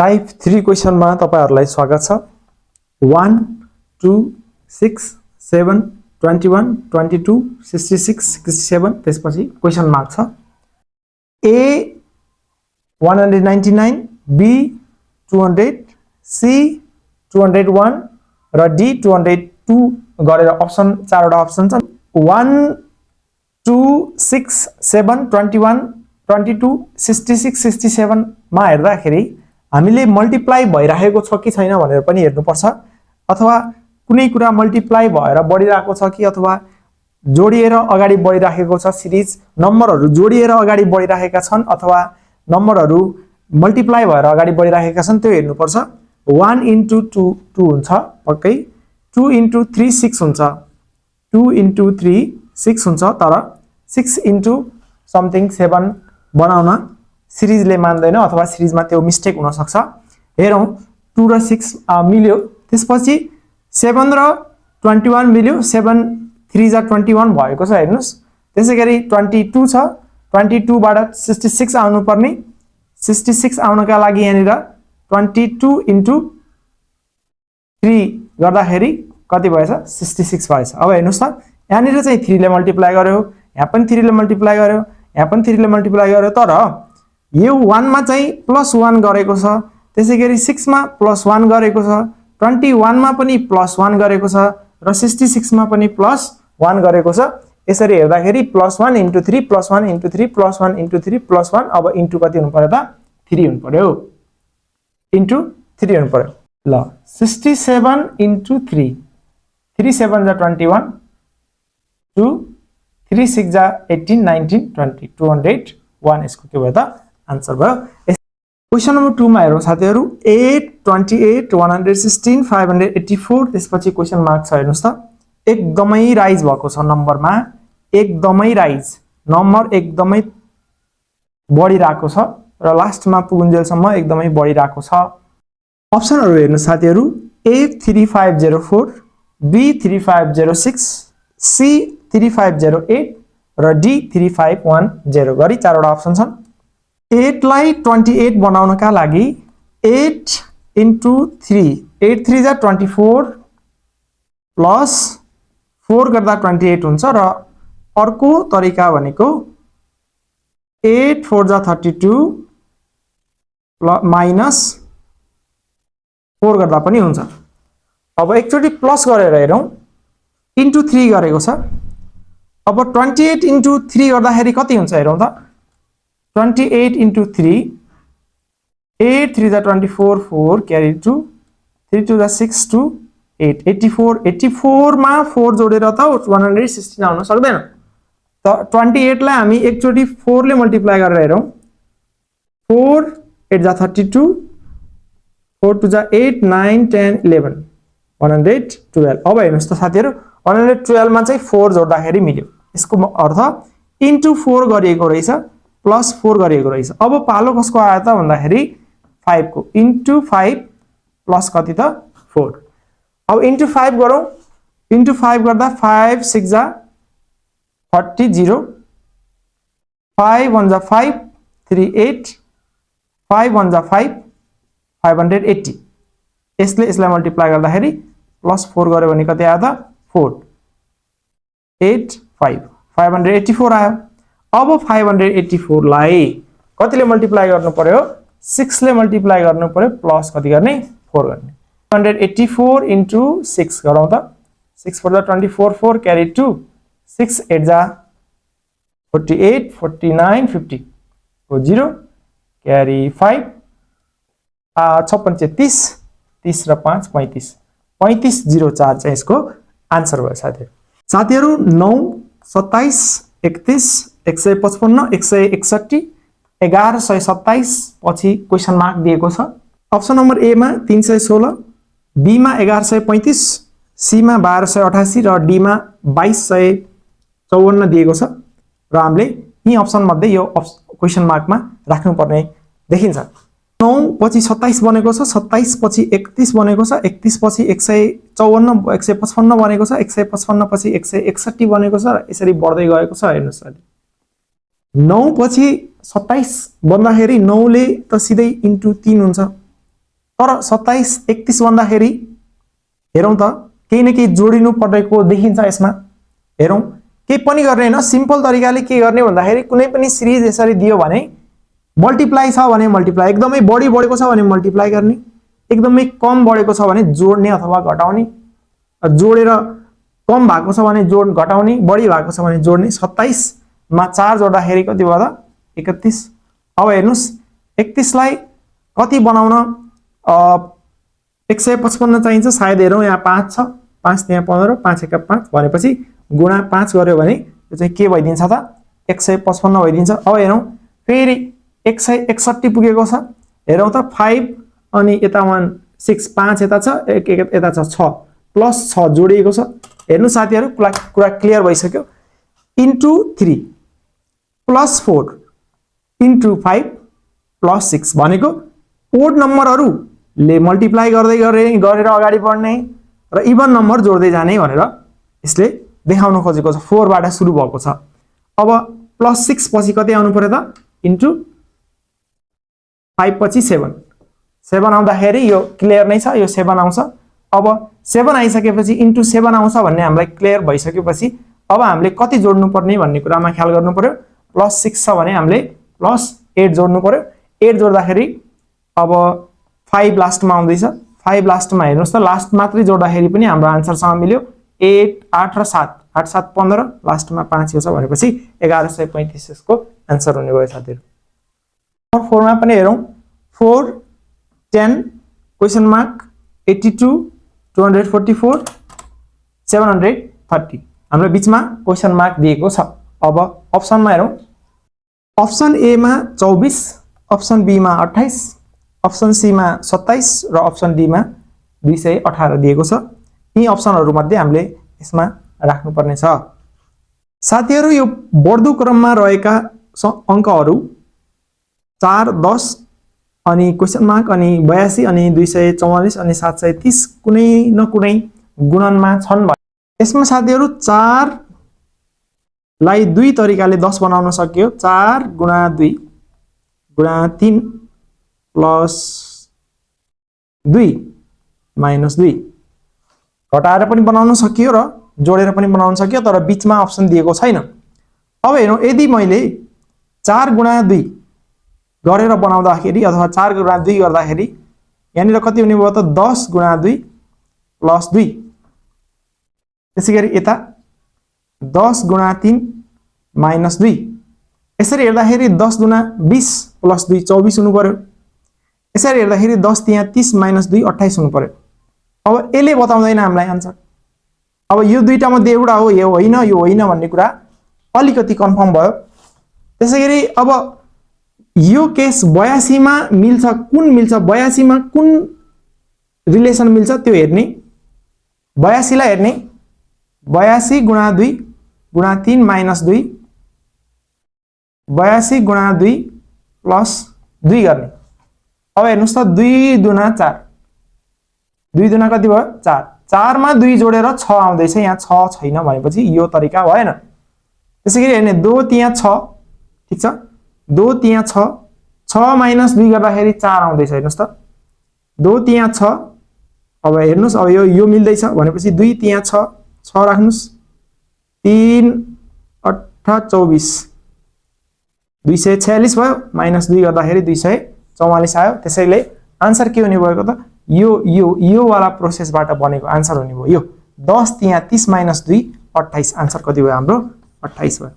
Type 3 क्वेशनमा तपाईहरुलाई स्वागत छ। 1 2 6 7 21 22 66 67 त्यसपछि क्वेशन मार्क छ। A 199, B 200, C 201 र D 202 गरेर अप्सन चारवटा अप्सन छन्। 1 2 6 7 21 22 66 67 मा हेर्दाखेरि हामीले मल्टिप्लाई भइराखेको छ कि छैन भनेर पनि हेर्नु पर्छ, अथवा कुनै कुरा मल्टिप्लाई भएर बढिरहेको छ कि अथवा जोडिएर अगाडि बढिराखेको छ। सिरिज नम्बरहरू जोडिएर अगाडि बढिराखेका छन् अथवा नम्बरहरू मल्टिप्लाई भएर अगाडि बढिराखेका छन् त्यो हेर्नु पर्छ। 1 into 2 2 हुन्छ पक्कै, 2 into 3 6 हुन्छ, 2 into 3 6 हुन्छ, तर 6 into something 7 बनाउन सिरिजले मान्दैन अथवा सिरिजमा त्यो मिस्टेक हुन सक्छ। हेरौं 2 र 6 मिल्यो, त्यसपछि 7 र 21 मिल्यो, 7 3 जा 21 भएको छ हेर्नुस्। त्यसैगरी 22 छ, 22 बाट 66 आउनु पर्ने, 66 आउनका लागि यहाँनिर 22 into 3 गर्दाखेरि कति भएछ 66 भएछ। अब हेर्नुस् त यहाँनिर चाहिँ 3 ले मल्टिप्लाई गर्यो, यहाँ पनि 3 ले मल्टिप्लाई गर्यो, यहाँ पनि 3 ले मल्टिप्लाई गर्यो, तर यो 1 मा चाहिँ +1 गरेको छ, त्यसैगरी 6 मा +1 गरेको छ, 21 मा पनि +1 गरेको छ र 66 मा पनि +1 गरेको छ। यसरी हेर्दाखेरि +1 into 3 +1 into 3 +1 into 3 +1, अब इन्टु कति हुनु पर्यो त 3 हुनु पर्यो, इन्टु 3 हुनु पर्यो। ल 67 into 3, 3 7 जा 21, 2 3 6 जा 18 19 20 201 यसको के भयो त आन्सर भयो। क्वेशन नम्बर 2 मा हेरौं साथीहरु। 8 28 116 584 त्यसपछि क्वेशन मार्क छ हेर्नुस् त। एकदमै राइज भएको छ नम्बरमा, एकदमै राइज, नम्बर एकदमै बढिरहेको छ र लास्टमा पुगुन्जेलसम्म एकदमै बढिरहेको छ। अप्सनहरु हेर्नुस् साथीहरु। A 3504, B 3506, C 3508 र D 3510 गरी चारवटा अप्सन छन्। 8 लाई 28 बनाउनका लागि 8 into 3, 8 3 जा 24 प्लस 4 गर्दा 28 हुन्छ र अर्को तरिका भनेको 8 4 जा 32 माइनस 4 गर्दा पनि हुन्छ। अब एकचोटी प्लस गरेर हेरौं, इन्टु 3 गरेको छ। अब 28 into 3 गर्दाखेरि कति हुन्छ हेरौं त। 28 into 3, 8 3 जा 24 4 carry 2, 3 2 जा 6 2 8 84, 84 मा 4 जोडेर त 116 आउन सक्दैन। त 28 लाई हामी एकचोटी 4 ले मल्टिप्लाई गरेर हेरौं। 4 8 जा 32, 4 2 जा 8 9 10 11 112। अब हेर्नुस् त साथीहरु, 112 मा चाहिँ 4 जोड्दाखेरि मिल्यो। यसको अर्थ इन्टु 4 गरिएको रहेछ, प्लस 4 गरिएको रहेछ। अब पालो कसको आयो त भन्दाखेरि 5 को, इन्टु 5 प्लस कति त 4। अब इन्टु 5 गरौं, इन्टु 5 गर्दा 5 6 जा 40 0, 5 1 जा 5 3 8, 5 1 जा 5 580। यसलाई मल्टिप्लाई गर्दाखेरि प्लस 4 गर्यो भने कति आयो त 4 8 5 584 आयो। अब 584 लाई कतिले मल्टिप्लाई गर्नु पर्यो 6 ले मल्टिप्लाई गर्नु पर्यो, प्लस कति गर्ने 4 गर्ने। 184 into 6 गरौं त। 6 4 जा 24 4 carry 2, 6 8 जा 48 49 50 0 carry 5 56 30 30 र 5 35 35 04 चाहिँ यसको आन्सर भयो साथीहरु। 9 27 31 155 161 1127 पछि क्वेशन मार्क दिएको छ। अप्सन नम्बर ए मा 316, बी मा 1135, सी मा 1288 र डी मा 2254 दिएको छ र हामीले यी अप्सन मध्ये यो क्वेशन मार्कमा राख्नु पर्ने देखिन्छ। 9 पछि 27 बनेको छ, 27 पछि 31 बनेको छ, 31 पछि 154 155 बनेको छ, 155 पछि 161 बनेको छ र यसरी बढ्दै गएको छ। हेर्नुस् त 9 पछि 27 बन्दाखेरि 9 ले त सिधै इन्टु 3 हुन्छ, तर 27 31 भन्दाखेरि हेरौँ त केही न केही जोडिनु परेको देखिन्छ यसमा। हेरौँ केही पनि गर्ने हैन, सिम्पल तरिकाले के गर्ने भन्दाखेरि कुनै पनि सिरिज यसरी दियो भने मल्टिप्लाई छ भने मल्टिप्लाई, एकदमै बढी बढेको छ भने मल्टिप्लाई गर्ने, एकदमै कम बढेको छ भने जोड्ने अथवा घटाउने, जोडेर कम भएको छ भने जोड घटाउने, बढी भएको छ भने जोड्ने। 27 मा 4 जोड्दाखेरि कति भयो त 31। अब हेर्नुस् 31 लाई कति बनाउन 155 चाहिन्छ सायद। हेरौँ यहाँ 5 छ, 5 त्यहाँ 15, 5 एका 5 भनेपछि गुणा 5 गर्यो भने यो चाहिँ के भइदिन्छ त 155 भइदिन्छ। अब हेरौँ फेरि 161 पुगेको छ। हेरौँ त 5 अनि यता 1 6 5 यता छ, 1 यता छ 6 प्लस 6 जोडिएको छ। हेर्नु साथीहरु कुरा क्लियर भइसक्यो। इन्टु 3 प्लस 4 इन्टु 5 प्लस 6 भनेको ओड नम्बरहरुले मल्टिप्लाई गर्दै गरेर अगाडि बढ्ने र इभन नम्बर जोड्दै जाने भनेर यसले देखाउन खोजेको छ। 4 बाट सुरु भएको छ। अब प्लस 6 पछि कति आउनु पर्यो त इन्टु 5 पछि 7 7 आउँदाखेरि यो क्लियर नै छ, यो 7 आउँछ। अब 7 आइसकेपछि इन्टु 7 आउँछ भन्ने हामीलाई क्लियर भइसकेपछि अब हामीले कति जोड्नु पर्ने भन्ने कुरामा ख्याल गर्नु पर्यो। प्लस 6 छ भने हामीले प्लस 8 जोड्नु पर्यो। 8 जोड्दाखेरि अब 5 लास्टमा आउँदैछ। 5 लास्टमा हेर्नुस् त लास्ट मात्रै जोड्दाखेरि पनि हाम्रो आन्सरसँग मिल्यो। 8 8 र 7 8 7 15 लास्टमा 5 यो छ भनेपछि 1135 यसको आन्सर हुने भयो साथीहरु। नम्बर 4 मा पनि हेरौं। 4 10 क्वेशन मार्क 82 244 730 हाम्रो बीचमा क्वेशन मार्क दिएको छ। अब अप्सनमा हेरौं। अप्सन ए मा 24, अप्सन बी मा 28, अप्सन सी मा 27 र अप्सन डी मा 218 दिएको छ। यी अप्सनहरु मध्ये हामीले यसमा राख्नु पर्ने छ। साथीहरु यो बढ्दो क्रममा रहेका अंकहरु 4 10 अनि क्वेशन मार्क अनि 82 अनि 244 अनि 730 कुनै न कुनै गुणनमा छन् भने यसमा साथीहरु 4 लाई 2 तरिकाले 10 बनाउन सकियो। 4 गुणा 2 गुणा 3 प्लस 2 माइनस 2 घटाएर पनि बनाउन सकियो र जोडेर पनि बनाउन सकियो, तर बीचमा अप्सन दिएको छैन। अब हेरौं यदि मैले 4 गुणा 2 गरेर बनाउँदाखेरि अथवा 4 गुणा 2 गर्दाखेरि यहाँनिर कति हुने भयो त 10 गुणा 2 प्लस 2। त्यसैगरी यता 10 गुणा 3 माइनस 2। यसरी हेर्दाखेरि 10 गुणा 20 प्लस 2 24 हुनु पर्यो। यसरी हेर्दाखेरि 10 त्यहाँ 30 माइनस 2 28 हुनु पर्यो। अब यसले बताउँदैन हामीलाई आन्सर। अब यो दुईटा मध्ये एउटा हो, यो होइन भन्ने कुरा अलिकति कन्फर्म भयो। त्यसैगरी अब यो केस 82 मा मिल्छ, कुन मिल्छ 82 मा कुन रिलेसन मिल्छ त्यो हेर्ने। 82 लाई हेर्ने। 82 गुणा 2 गुणा 3 माइनस 2 82 गुणा 2 प्लस 2 गर्ने। अब हेर्नुस् त 2 दुना 4 2 दुना कति भयो 4। 4 मा 2 जोडेर 6 आउँदैछ। यहाँ 6 छैन भनेपछि यो तरिका भएन। त्यसैगरी हेर्ने 2 त्यहाँ 6 ठीक छ। 2 त्यहाँ 6 6 माइनस 2 गर्दाखेरि 4 आउँदैछ। हेर्नुस् त 2 त्यहाँ 6। अब हेर्नुस् अब यो मिल्दैछ भनेपछि 2 त्यहाँ 6 6 राख्नुस्। 3 8 24 246 भयो। माइनस 2 गर्दाखेरि 244 आयो। त्यसैले आन्सर के हुने भएको त यो वाला प्रोसेसबाट बनेको आन्सर हुने भयो। यो 10 त्यहाँ 30 माइनस 2 28 आन्सर कति भयो हाम्रो 28 भयो।